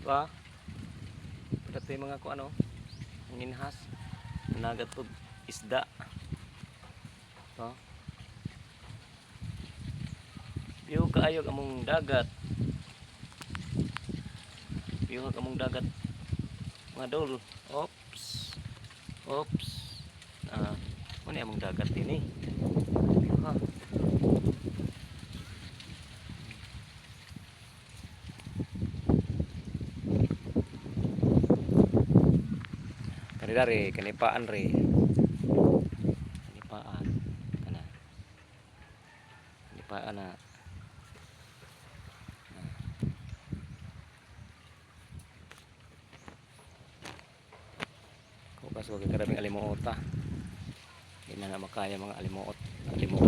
Ba? Ito yung mga ko ano, ang inhas. Nagat og isda. Ito. View kaayo among dagat. View among dagat. Mga dol. Oops. Oops. Ah, ano among dagat ini? View ha. Kanila re, kanipaan re. Kanipaan. Kana. Kanipaan na. Kukas wag karaming alimuota. Hindi na na makaya mga alimuot. Alimuot.